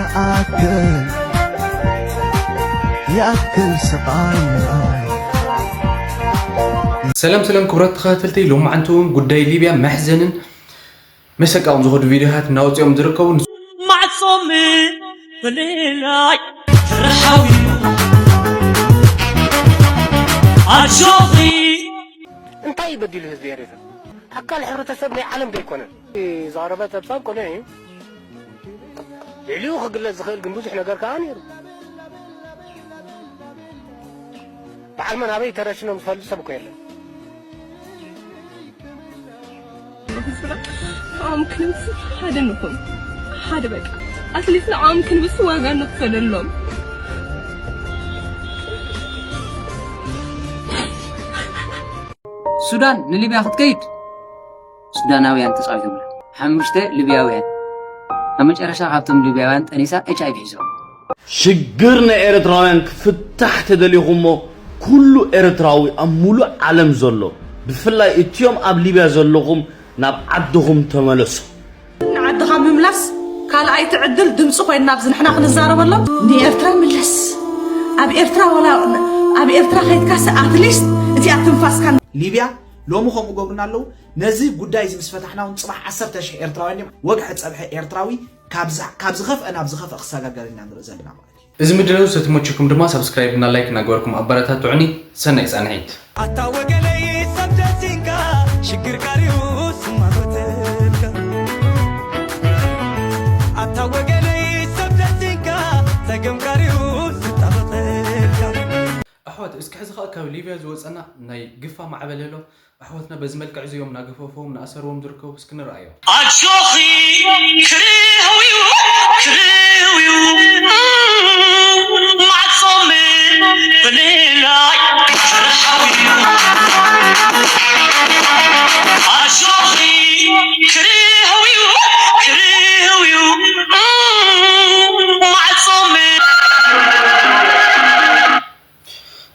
يأكل يأكل سقايا. ሰላም ሰላም ክቡራት ተኸታተልቲ፣ ሎማዓንቲ እውን ጉዳይ ሊብያ መሕዘንን መሰቃቕን ዝኾኑ ቪድዮታት እናወፅኦም ዝርከቡ። ማዕጾም ብሌላይ ርሓዊ ኣጆኺ እንታይ እዩ በዲሉ ህዝቢ ኤርትራ? ኣካል ሕብረተሰብ ናይ ዓለም ዶ ኣይኮነን? ዝቐረበ ጸብጻብ ቅኑዕ እዩ። ልዕሊኡ ክግለጽ ዝኽእል ግን ብዙሕ ነገር ከኣ ነይሩ። በዓል መን ኣበይ ተረሽኖም ዝፈልጥ ሰብ እኮ የለን። ንዓኦም ክንብስ ሓደ ንኹን። ሓደ በቃ። ኣትሊስት ንዓኦም ክንብስ ዋጋ ንኽፈለሎም። ሱዳን ንሊብያ ክትከይድ ሱዳናውያን ተጻዊቶምላ። ሓሙሽተ ሊብያውያን ኣብ መጨረሻ ካብቶም ሊብያውያን ጠኒሳ ኤች ኣይ ቪ ሒዞም። ሽግር ናይ ኤርትራውያን ክፍታሕ ተደሊኹሞ ኩሉ ኤርትራዊ ኣብ ሙሉእ ዓለም ዘሎ ብፍላይ እትዮም ኣብ ሊብያ ዘለኹም ናብ ዓድኹም ተመለሱ። ንዓድኻ ምምላስ ካልኣይቲ ዕድል ድምፂ ኮይና ኣብዚ ንሕና ክንዛረበሎም ንኤርትራ ምለስ ኣብ ኤርትራ ወላ ኣብ ኤርትራ ከይድካስ ኣትሊስት እዚኣ ትንፋስካ ሊብያ ሎሚ ከምኡ ገብሩና ኣለዉ። ነዚ ጉዳይ እዚ ምስ ፈታሕና እውን ፅባሕ ዓሰርተ ሽሕ ኤርትራውያን እዮም ወግሐ ፀብሐ ኤርትራዊ ካብ ዝኸፍአ ናብ ዝኸፍአ ክሰጋገር ኢና ንርኢ ዘለና ማለት እዩ። እዚ ምድላው ዝተመቸኩም ድማ ሳብስክራይብ እና ላይክ እናገበርኩም ኣበረታትዑኒ። ሰናይ ፃንሒት። ኣታ ወገነይ ሰብ ደሲንካ ሽግርካ ሪኡ ስማጎተልካ ኣታ ወገነይ ሰብ ደሲንካ ጸገምካ ሪኡ ስጣበቀልካ ኣሕዋት እስኪ ሕዚ ኸዓ ካብ ሊብያ ዝወፀና ናይ ግፋ ማዕበል ኣሎ። ኣሕዋትና በዚ መልክዕ እዚ እዮም እናገፈፍዎም እናኣሰርዎም ዝርከቡ። እስኪ ንርኣዮ። ኣጆኺ ክርህው እዩ ክርህው እዩ ማዕጾም ብሌላይ ክርህው እዩ ኣጆኺ ክርህው እዩ ክርህው እዩ ማዕጾም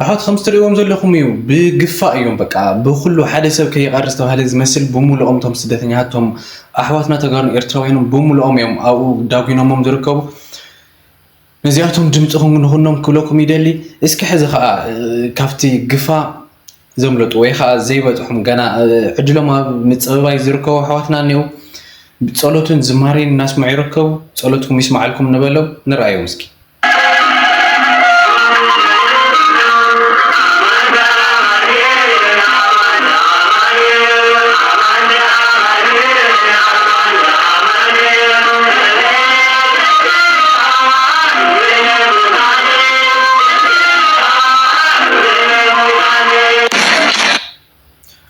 ኣሕዋት ከም እትርእይዎም ዘለኹም እዩ። ብግፋ እዮም በቃ ብኹሉ ሓደ ሰብ ከይቐር ዝተባህለ ዝመስል ብምሉኦም እቶም ስደተኛታት እቶም ኣሕዋትና ተጋሩን ኤርትራውያንን ብምሉኦም እዮም ኣብኡ ዳጒኖሞም ዝርከቡ። ነዚኣቶም ድምፅኹም ንኹኖም ክብለኩም ይደሊ። እስኪ ሕዚ ከዓ ካብቲ ግፋ ዘምለጡ ወይ ከዓ ዘይበፅሑም ገና ዕድሎም ኣብ ምፅብባይ ዝርከቡ ኣሕዋትና እኒው ጸሎትን ዝማሬን እናስምዑ ይርከቡ። ጸሎትኩም ይስማዓልኩም ንበሎም። ንርኣዮም እስኪ።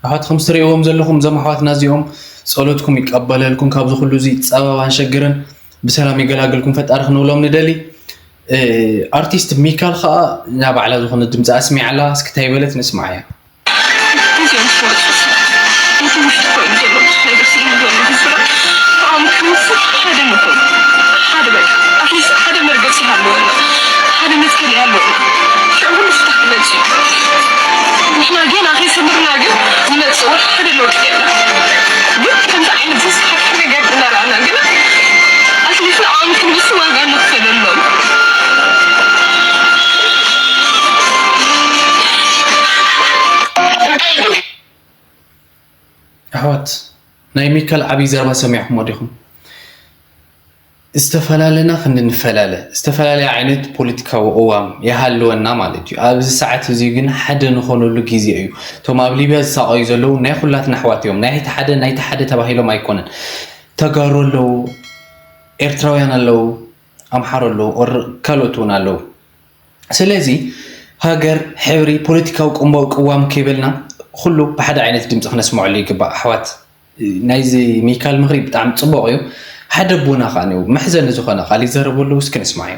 ኣሕዋት ከም እትርእይዎም ዘለኹም እዞም ኣሕዋትና እዚኦም ጸሎትኩም ይቀበለልኩም ካብዚ ኩሉ እዚ ጸበባን ሸግርን ብሰላም ይገላግልኩም ፈጣሪ ክንብሎም ንደሊ። ኣርቲስት ሚካል ከዓ ናይ ባዕላ ዝኾነ ድምፂ ኣስሚዓ ኣላ እስኪ እንታይ በለት ንስማዓያ። እዚኦም ዝፈልጡ እቲ ውሽጢ ኮይኑ ዘሎ ብዙሕ ነገር ስኢኑ ዘሎ ህዝብና ብኣም ክንስብ ሓደ ንኹን ሓደ በቃ ኣትሊስት ሓደ መርገፂ ይሃለወና ሓደ መትከል ይሃለወና ሽዑ ሁሉ ፍታሕ ክመፅእ እዩ ንሕና ገና ከይሰምርና ግን ዝመፅእ ወላ ሓደ ለውጢ የለን ግን ከምዚ ዓይነት ዘስካሕክሕ ነገር እናረኣና ግን ኣትሊስት ንኣም ክንብስ ዋጋ ንኽፈለሎም ኣሕዋት ናይ ሚካል ዓብዪ ዘረባ ሰሚዕኹሞ ዲኹም? ዝተፈላለና ክንዲ ንፈላለ ዝተፈላለየ ዓይነት ፖለቲካዊ ቅዋም ይሃልወና ማለት እዩ። ኣብዚ ሰዓት እዚ ግን ሓደ ንኾነሉ ግዜ እዩ። እቶም ኣብ ሊብያ ዝሳቐዩ ዘለዉ ናይ ኩላትና ኣሕዋት እዮም። ናይቲ ሓደ ናይቲ ሓደ ተባሂሎም ኣይኮነን። ተጋሩ ኣለዉ፣ ኤርትራውያን ኣለዉ፣ ኣምሓሩ ኣለዉ፣ ካልኦት እውን ኣለዉ። ስለዚ ሃገር፣ ሕብሪ፣ ፖለቲካዊ ቅዋም ከይበልና ኩሉ ብሓደ ዓይነት ድምፂ ክነስምዐሉ ይግባእ ኣሕዋት። ናይዚ ሚካል ምኽሪ ብጣዕሚ ፅቡቕ እዩ። ሓደ ኣቦና ከዓ እኒኦ መሕዘኒ ዝኾነ ቃል ይዛረቡ ኣለዉ፣ እስኪ ንስማዓዮ።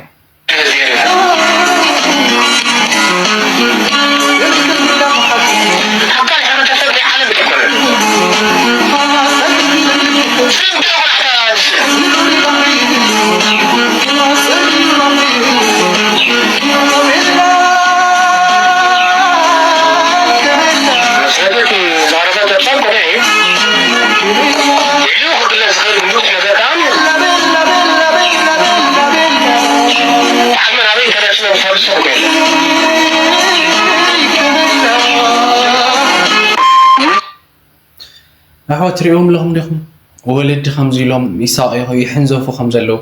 ኣሕዋት ትሪእዎም ኣለኹም ዲኹም? ወለዲ ከምዚ ኢሎም ይሳቐዩ ይሕንዘፉ ከም ዘለዉ፣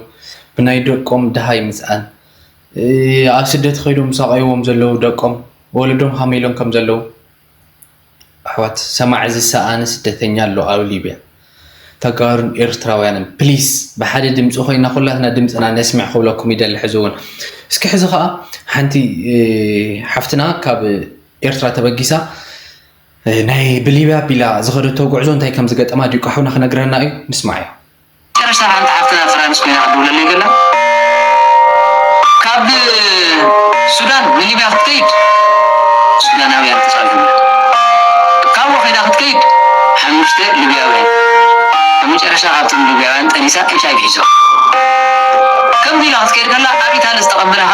ብናይ ደቆም ድሃይ ምስኣን፣ እ፣ ኣብ ስደት ከይዶም ይሳቐይዎም ዘለዉ ደቆም፣ ወለዶም ሃመ ኢሎም ከም ዘለዉ። ኣሕዋት ሰማዒ ዝሰኣነ ስደተኛ ኣሎ ኣብ ሊብያ። ተጋሩን ኤርትራውያንን ፕሊስ ብሓደ ድምፂ ኮይና ኩላትና ድምፅና ነስምዕ ክብለኩም ይደሊ። ሕዚ እውን እስኪ ሕዚ ከዓ ሓንቲ፣ እ፣ ሓፍትና ካብ ኤርትራ ተበጊሳ፣ እ፣ ናይ ብሊብያ ቢላ ዝኸደቶ ጉዕዞ እንታይ ከም ዝገጠማ ዲቋ ሓውና ክነግረና እዩ። ንስማዕ እዩ። መጨረሻ ሓንቲ ሓፍትና ፍራንስ ኮይና ክትድውለለይ ከላ፣ ካብ ሱዳን ንሊብያ ክትከይድ ሱዳናውያን ተጻዊሮም፣ ካብኡ ኮይና ክትከይድ ሓሙሽተ ሊብያውያን፣ ኣብ መጨረሻ ካብቶም ሊብያውያን ጠኒሳ ኤች ኣይ ቪ ሒዞም። ከምዚ ኢላ ክትከይድ ከላ ኣብ ኢታሊ ዝተቐበለኻ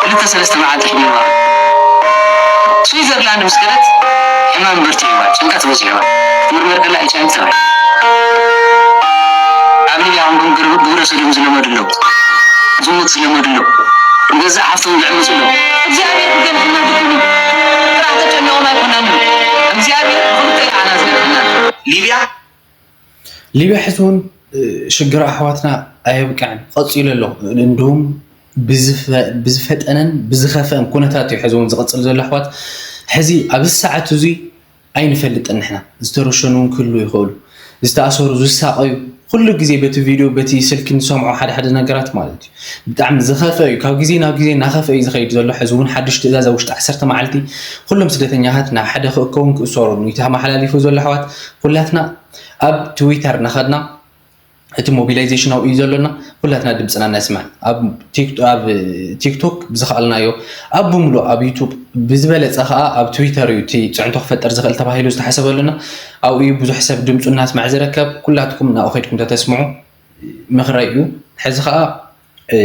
ክልተ ሰለስተ መዓልቲ ሕሚዋ። ስዊዘርላንድ ምስ ከደት ሕማም በርቲዕዋ፣ ጭንቀት በዚሕዋ። ክትምርመር ከላ ኤች ኣይ ቪ ተባሂላ። ኣብ ሊብያ እውን ግብረ፣ ግብረ ሰዶም ዝለመዱ ኣለዉ። ዝሙት ዝለመዱ ኣለዉ። ንገዛእ ሓፍቶም ዝዕምፁ ኣለዉ። እግዚኣብሔር ክገድፈና ድኩም እዩ። ጥራሕ ተጨኒቖም ኣይኮናን። እግዚኣብሔር ብክልተ ኢድ ዓና ዝገድፈና። ሊብያ ሊብያ ሕዚ እውን፣ እ፣ ሽግር ኣሕዋትና ኣየብቅዐን፣ ቀፂሉ ኣሎ። እንዲሁም ብዝፈ-፣ ብዝፈጠነን ብዝኸፍአን ኩነታት እዩ ሕዚ እውን ዝቕፅል ዘሎ ኣሕዋት። ሕዚ ኣብዚ ሰዓት እዙይ ኣይንፈልጥን ንሕና። ዝተረሸኑ እውን ክህልዉ ይኽእሉ። ዝተኣሰሩ፣ ዝሳቐዩ፣ ኩሉ ግዜ በቲ ቪድዮ፣ በቲ ስልኪ ንሰምዖ ሓደ ሓደ ነገራት ማለት እዩ። ብጣዕሚ ዝኸፍአ እዩ። ካብ ግዜ ናብ ግዜ እናኸፍአ እዩ ዝኸይድ ዘሎ። ሕዚ እውን ሓድሽ ትእዛዝ ኣብ ውሽጢ ዓሰርተ መዓልቲ ኩሎም ስደተኛታት ናብ ሓደ ክእከቡን ክእሰሩን እዩ ተመሓላሊፉ ዘሎ ኣሕዋት። ኩላትና ኣብ ትዊተር እናኸድና እቲ ሞቢላይዜሽን ኣብኡ እዩ ዘሎና። ኩላትና ድምፅና ነስምዕ። ኣብ ቲክ-፣ ኣብ ቲክቶክ ብዝኸኣልናዮ፣ ኣብ ብምሉእ ኣብ ዩቱብ፣ ብዝበለፀ ከዓ ኣብ ትዊተር እዩ እቲ ፅዕንቶ ክፈጥር ዝኽእል ተባሂሉ ዝተሓሰበሉና። ኣብኡ እዩ ብዙሕ ሰብ ድምፁ እናስምዐ ዝረከብ። ኩላትኩም ናብኡ ከይድኩም ተተስምዑ ምኽረይ እዩ። ሕዚ ከዓ፣ እ፣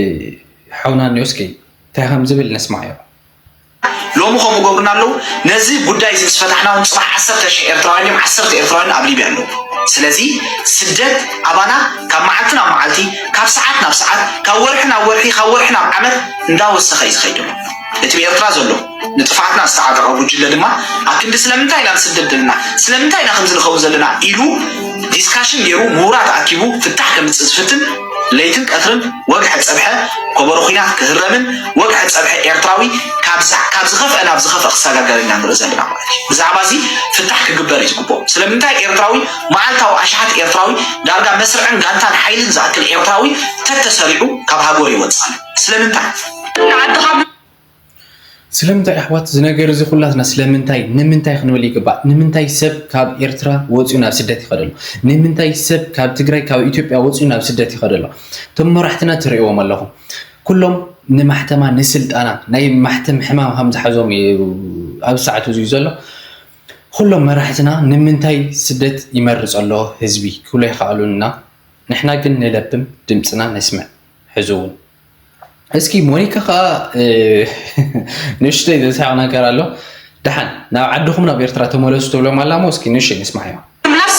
ሓውና እኒኦ እስኪ እንታይ ከም ዝብል ነስምዓዮ። ሎሚ ከምኡ ገብሩና ኣለዉ። ነዚ ጉዳይ እዚ ምስ ፈታሕና እውን ጽባሕ ዓሰርተ ሽሕ ኤርትራውያን እዮም፣ ዓሰርተ ኤርትራውያን ኣብ ሊብያ ኣለዉ። ስለዚ ስደት ኣባና ካብ መዓልቲ ናብ መዓልቲ፣ ካብ ሰዓት ናብ ሰዓት፣ ካብ ወርሒ ናብ ወርሒ፣ ካብ ወርሒ ናብ ዓመት እንዳወሰኸ እዩ ዝኸይድ ዘሎ። እቲ ብኤርትራ ዘሎ ንጥፍኣትና ዝተዓጠቐ ጉጅለ ድማ ኣብ ክንዲ ስለምንታይ ኢና ንስደድ ዘለና፣ ስለምንታይ ኢና ከምዚ ንኸውን ዘለና ኢሉ ዲስካሽን ገይሩ ምሁራት ኣኪቡ ፍታሕ ከምጽእ ዝፍትን ለይትን ቀትርን ወግሐ ጸብሐ ኮበሮ ኲናት ክህረምን ወግሐ ጸብሐ ኤርትራዊ ካብ ዝ-፣ ካብ ዝኸፍአ ናብ ዝኸፍአ ክሰጋገር ኢና ንርኢ ዘለና ማለት እዩ። ብዛዕባ እዚ ፍታሕ ክግበር እዩ ዝግብኦ። ስለምንታይ ኤርትራዊ መዓልታዊ ኣሽሓት ኤርትራዊ ዳርጋ መስርዕን ጋንታን ሓይልን ዝኣክል ኤርትራዊ ተተሰሪዑ ካብ ሃገሩ ይወጽእ ኣሎ? ስለምንታይ? ንዓድኻ ስለምንታይ ኣሕዋት እዚ ነገር እዚ ኩላትና ስለምንታይ ንምንታይ ክንብል ይግባእ? ንምንታይ ሰብ ካብ ኤርትራ ወፂኡ ናብ ስደት ይኸደሉ? ንምንታይ ሰብ ካብ ትግራይ ካብ ኢትዮጵያ ወፂኡ ናብ ስደት ይኸደሉ? እቶም መራሕትና ትርእይዎም ኣለኹም። ኩሎም ንማሕተማ ንስልጣና ናይ ማሕተም ሕማም ከም ዝሓዞም እዩ ኣብ ሰዓት እዚ ዘሎ። ኩሎም መራሕትና ንምንታይ ስደት ይመርፅ ኣሎ ህዝቢ ክብሉ ይኸኣሉና። ንሕና ግን ንለብም ድምፅና ነስምዕ። ሕዚ እውን እስኪ ሞኒካ ከዓ፣ እ፣ ንእሽተይ ዘስሕቕ ነገር ኣሎ። ደሓን ናብ ዓድኹም ናብ ኤርትራ ተመለሱ ትብሎም ኣላ እሞ እስኪ ንእሽተይ ንስማዓዮ። ምምላስ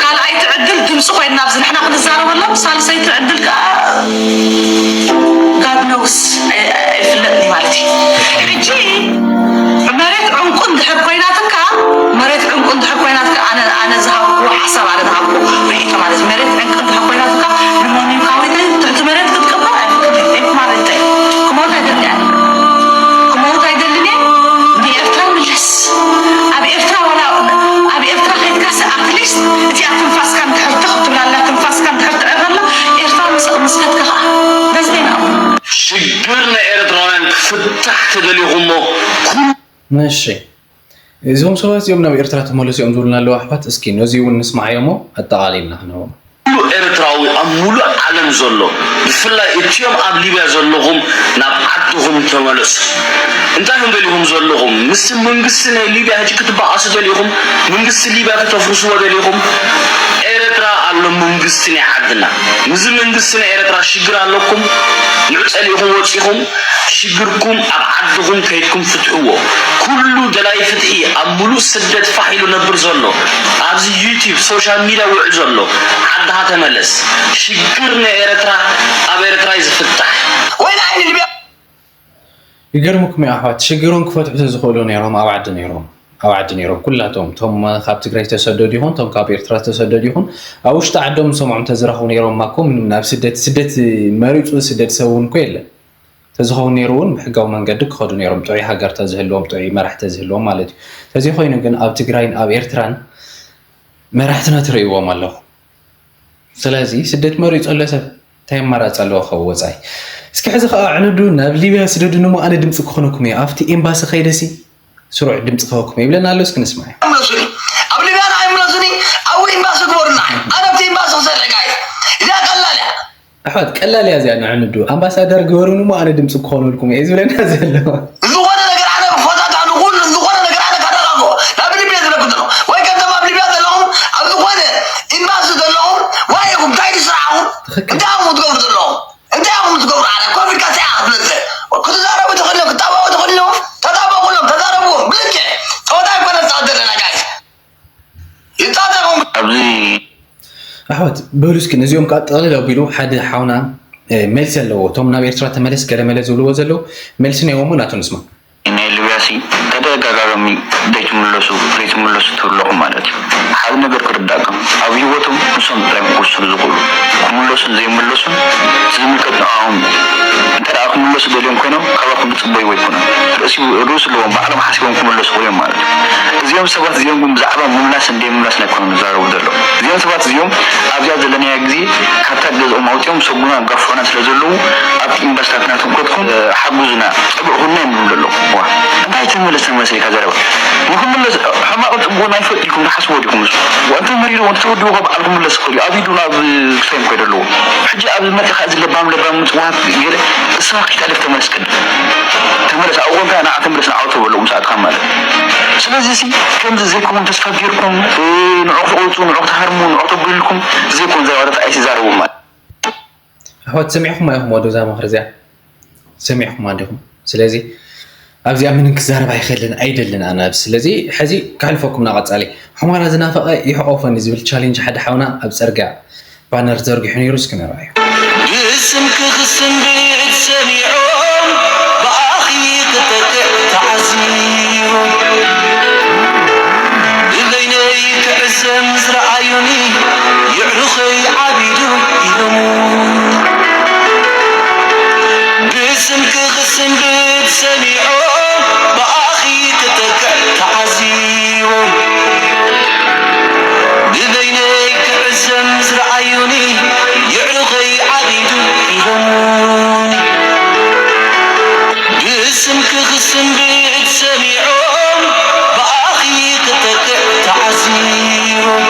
ካልኣይቲ ዕድል ድምፂ ኮይና ኣብዚ ንሕና ክንዛረበሎም፣ ሳልሰይቲ ዕድል ከዓ God knows፣ ኣይ-፣ ኣይፍለጥን እዩ ማለት እዩ። ሕጂ መሬት ዕንቁ እንድሕር ኮይናትካ፣ መሬት ዕንቁ እንድሕር ኮይናትካ፣ ኣነ፣ ኣነ ዝሃብኩዎ ሓሳብ፣ ኣነ ዝሃብኩዎ ርእይቶ ማለት እዩ። መሬት ዕንቁ እንድሕር ኮይናትካ፣ ንሞኒካ ወይ ትሕቲ መሬት ክትቅበር ኣይፍቅድን። ኤፍ ማለት እንታይ? ክመውት ኣይደልን እየ። ክመውት ኣይደልን እየ። ንኤርትራ ምለስ። ኣብ ኤርትራ ወላ፣ ኣብ ኤርትራ ከይድካስ ኣትሊስት እቲኣ ትንፋስካ እንድሕር ትኽ ትብላ ኣላ፣ ትንፋስካ እንድሕር ትዕረ ኣላ፣ ኤርትራ ምስ፣ ምስ ከድካ ኸዓ። በዚ ዜና ሽግር ናይ ኤርትራውያን ክፍታሕ ተደሊኹሞ ኩሉ እሺ፣ እዞም ሰባት እዚኦም ናብ ኤርትራ ተመለሱ እዮም ዝብሉና ኣለዉ ኣሕዋት። እስኪ ነዚ እውን ንስማዓዮ እሞ ኣጠቓሊልና ክነብሮም። ኩሉ ኤርትራዊ ኣብ ሙሉእ ዓለም ዘሎ፣ ብፍላይ እቲኦም ኣብ ሊብያ ዘለኹም ናብ ዓድኹም ተመለሱ። እንታይ ኢኹም ደሊኹም ዘለኹም? ምስቲ መንግስቲ ናይ ሊብያ ሕጂ ክትበኣሱ ደሊኹም? መንግስቲ ሊብያ ክተፍርስዎ ደሊኹም? ኤርትራ ኣሎ መንግስቲ ናይ ዓድና። ምስዚ መንግስቲ ናይ ኤርትራ ሽግር ኣለኩም? ንዑ ጸሊእኹም ወጺኹም? ሽግርኩም ኣብ ዓድኹም ከይድኩም ፍትሕዎ። ኩሉ ደላይ ፍትሒ ኣብ ሙሉእ ስደት ፋሕ ኢሉ ነብር ዘሎ፣ ኣብዚ ዩቲዩብ ሶሻል ሚድያ ውዕል ዘሎ፣ ዓድኻ ተመለስ። ሽግር ናይ ኤርትራ ኣብ ኤርትራ እዩ ዝፍታሕ። ወይን ዓይኒ ልብያ። ይገርምኩም እዩ ኣሕዋት፣ ሽግሮም ክፈትሑ ተዝኽእሉ ነይሮም ኣብ ዓዲ ነይሮም። ኣብ ዓዲ ነይሮም ኩላቶም፣ እቶም ካብ ትግራይ ዝተሰደዱ ይኹን እቶም ካብ ኤርትራ ዝተሰደዱ ይኹን፣ ኣብ ውሽጢ ዓዶም ሰምዖም ተዝረኽቡ ነይሮም እኮ፣ ምንም ናብ ስደት፣ ስደት መሪፁ ስደት ሰብ እውን እኮ የለን። ተዝኸውን ነይሩ እውን ብሕጋዊ መንገዲ ክኸዱ ነይሮም፣ ጥዑይ ሃገር ተዝህልዎም፣ ጥዑይ መራሕ ተዝህልዎም ማለት እዩ። ተዘይኮይኑ ግን ኣብ ትግራይን ኣብ ኤርትራን መራሕትና ትርእይዎም ኣለኹ። ስለዚ ስደት መሪፁ ዘሎ ሰብ እንታይ ኣማራፂ ኣለዎ ካብ ወፃኢ? እስኪ ሕዚ ከዓ ኣዕንዱ፣ ናብ ሊብያ ስደዱኒ እሞ ኣነ ድምፂ ክኾነኩም እየ፣ ኣብቲ ኤምባሲ ከይደሲ ስሩዕ ድምፂ ክህበኩም እየ ይብለና ኣሎ። እስኪ ንስማዕ። ምለሱኒ፣ ኣብ ሊብያ ንዓይ ምለሱኒ፣ ኣብኡ ኤምባሲ ግበሩና። ኣነ ኣብቲ ኤምባሲ ክሰርሕ ጋይስ፣ እዚኣ ቀላል እያ። ኣሕዋት፣ ቀላል እያ እዚኣ። ንዕንዱ፣ ኣምባሳደር ግበሩኒ እሞ ኣነ ድምፂ ክኾነልኩም እየ ዝብለና ዘሎ። ዝኾነ ነገር ኣነ ብፎታታ ንኹሉ፣ ዝኾነ ነገር ኣነ ካረጋግኦ ናብ ልቢ እየ ዝለኩ ዘለኹ። ወይ ከምቶም ኣብ ሊብያ ዘለኹም፣ ኣብ ዝኾነ ኤምባሲ ዘለኹም፣ ዋይ ኢኹም፣ እንታይ ድዩ ስራሕኹም? ትኽክል። እንታይ ኢኹም ትገብሩ ዘለኹም? እንታይ ኢኹም ትገብሩ? ኣነ ኮቪድ ካሰ እያ ክትመጽእ። ክትዛረቡ ትኽእሉ፣ ክጣበቑ ትኽእሉ፣ ተጣበቑሎም፣ ተዛረብዎም። ብልክዕ ጸወታ ኣይኮነ ዝጻወት ዘለና ጋይስ። ይጻወት ኢኹም። ኣብዚ ኣሕዋት፣ በሉ እስኪ ነዚኦም ከዓ ጠቕልል ኣቢሉ ሓደ ሓውና፣ እ፣ መልሲ ኣለዎ። እቶም ናብ ኤርትራ ተመለስ ገለመለ ዝብልዎ ዘለዉ መልሲ ነይዎም ናቱ ንስማ። ናይ ሊብያሲ ተደጋጋሚ ዘይትምለሱ፣ ዘይትምለሱ ትብለኹም ማለት እዩ። ሓደ ነገር ክርዳእኩም፣ ኣብ ህይወቶም ንሶም ጥራይ እዮም ክውስኑ ዝኽእሉ። ክምለሱን ዘይምለሱን ዝምልከት ንዕኦም እዩ። እንተ ደኣ ክምለሱ ደልዮም ኮይኖም፣ ካባኹም ዝጽበይዎ ኣይኮኑን። ርእሲ-፣ ርእሲ ኣለዎም፣ ባዕሎም ሓሲቦም ክምለሱ ይኽእሉ እዮም ማለት እዩ። እዚኦም ሰባት እዚኦም ግን ብዛዕባ ምምላስን ዘይምምላስን ኣይኮኑን ዝዛረቡ ዘለዉ። እዚኦም ሰባት እዚኦም ኣብዚኣ ዘለናያ ግዜ ካብታ ገዝኦም ኣውጺኦም ሰጉና ጋፍሑና ስለ ዘለዉ፣ ኣብቲ ኤምባሲታት ናቶም ከድኩም፣ እ፣ ሓግዙና፣ ጸግዑ ኩና እዮም ዝብሉ ዘለዉ። ዋ፣ እንታይ ትምለስ ትመስል ኢልካ ዘረባ? ንክምለስ ሕማቕን ጽቡቕን ኣይፈልጥ ኢልኩም ትሓስብዎ ዲኹም? ንሱ ዋ፣ እንተ መሪርዎ፣ እንተ ተወዲዎ፣ ባዕሉ ክምለስ ይኽእል እዩ። ኣብ ኢዱ ናብ ክሳይ ምኮይ ዘለዎ። ሕጂ ኣብዚ መጺኻ እዚ ለባም ለባም ምጽዋት ገለ፣ እሳ ከይትሕልፍ ተመለስ ቅድም። ተመለስ፣ ኣብኡ ኮንካ ንዓ ተመለስ፣ ንዓ ተበሎ፣ ምስ ኣትኻ ማለት። ስለዚ እዚ ከምዚ ዘይከውን ተስፋ ጌርኩም፣ እ፣ ንዑ ክትቆርጹ፣ ንዑ ክትሃርሙ፣ ንዑ ተብልልኩም ዘይኮን ዘረባታት ኣይትዛረቡ ማለት። ኣሕዋት፣ ሰሚዕኹማ ኢኹም ወዶ እዛ ምኽሪ እዚኣ? ሰሚዕኹማ እንዲኹም? ስለዚ ኣብዚኣ ምንም ክዛረብ ኣይኽእልን፣ ኣይደልን ኣነ ኣብዚ። ስለዚ ሕዚ ከሕልፈኩም ናብ ቀጻሊ። ሑመራ ዝናፈቐ ይሕቆፈኒ ዝብል ቻሌንጅ ሓደ ሓውና ኣብ ጽርግያ ባነር ዘርጊሑ ነይሩ፣ እስኪ ንርኣዮ። ብስምኪ ክስንብድ ሰሚዖም ብኣኺ ክጠቅዕ ተዓዚቦም። ብበይነይ ክዕዘም ዝረኣዩኒ የዕሩኸይ ዓቢዱ ኢሎሙ። ብስምኪ ክስንብድ ሰሚዖም ብኣኺ ክጠቅዕ ተዓዚቦም። ብበይነይ ክዕዘም ዝረኣዩኒ የዕሩኸይ ዓቢዱ ኢሎሙኒ። ብስምኪ ክስንብድ ሰሚዖም ብኣኺ ክጠቅዕ ተዓዚቦም።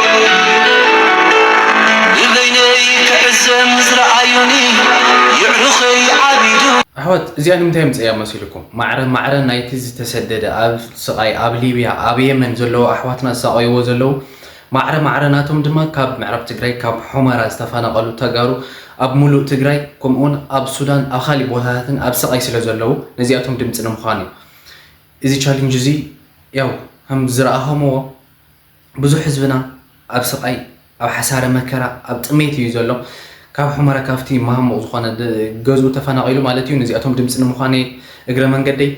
ብበይነይ ክዕዘም ዝረኣዩኒ የዕሩኸይ ዓቢዱ። ኣሕዋት፣ እዚኣ ንምንታይ ምጽእያ መሲልኩም? ማዕረ ማዕረ ናይቲ ዝተሰደደ፣ ኣብ ስቓይ፣ ኣብ ሊብያ፣ ኣብ የመን ዘለዉ ኣሕዋትና ዝሳቐይዎ ዘለዉ ማዕረ ማዕረ ናቶም ድማ ካብ ምዕራብ ትግራይ፣ ካብ ሑመራ ዝተፈናቐሉ ተጋሩ ኣብ ሙሉእ ትግራይ፣ ከምኡውን ኣብ ሱዳን፣ ኣብ ካሊእ ቦታታትን ኣብ ስቓይ ስለ ዘለዉ፣ ነዚኣቶም ድምፂ ንምዃን እዩ። እዚ ቻሌንጅ እዚ ያው ከም ዝረኣኹምዎ ብዙሕ ህዝብና ኣብ ስቓይ፣ ኣብ ሓሳረ መከራ፣ ኣብ ጥሜት እዩ ዘሎ። ካብ ሑመራ ካብቲ ማሃሙቕ ዝኾነ ድ-፣ ገዝኡ ተፈናቒሉ ማለት እዩ። ነዚኣቶም ድምፂ ንምዃን እየ እግረ መንገደይ።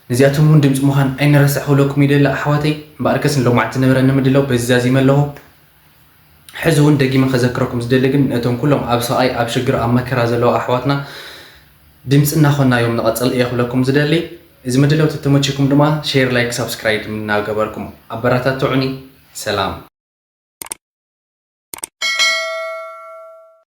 ነዚኣቶም እውን ድምፂ ምዃን ኣይንረስዕ ክብለኩም ይደሊ ኣሕዋተይ። እምበኣርከስ ንሎማዕቲ ዝነበረኒ ምድላው በዚ ዛዚመ ኣለኹ። ሕዚ እውን ደጊመ ከዘክረኩም ዝደሊ ግን ነቶም ኩሎም ኣብ ስቓይ፣ ኣብ ሽግር፣ ኣብ መከራ ዘለዉ ኣሕዋትና ድምፂ እናኾንናዮም ንቐፅል እየ ክብለኩም ዝደሊ። እዚ ምድላው ተተመችኩም ድማ ሼር፣ ላይክ፣ ሳብስክራይብ እናገበርኩም ኣበረታትዑኒ። ሰላም።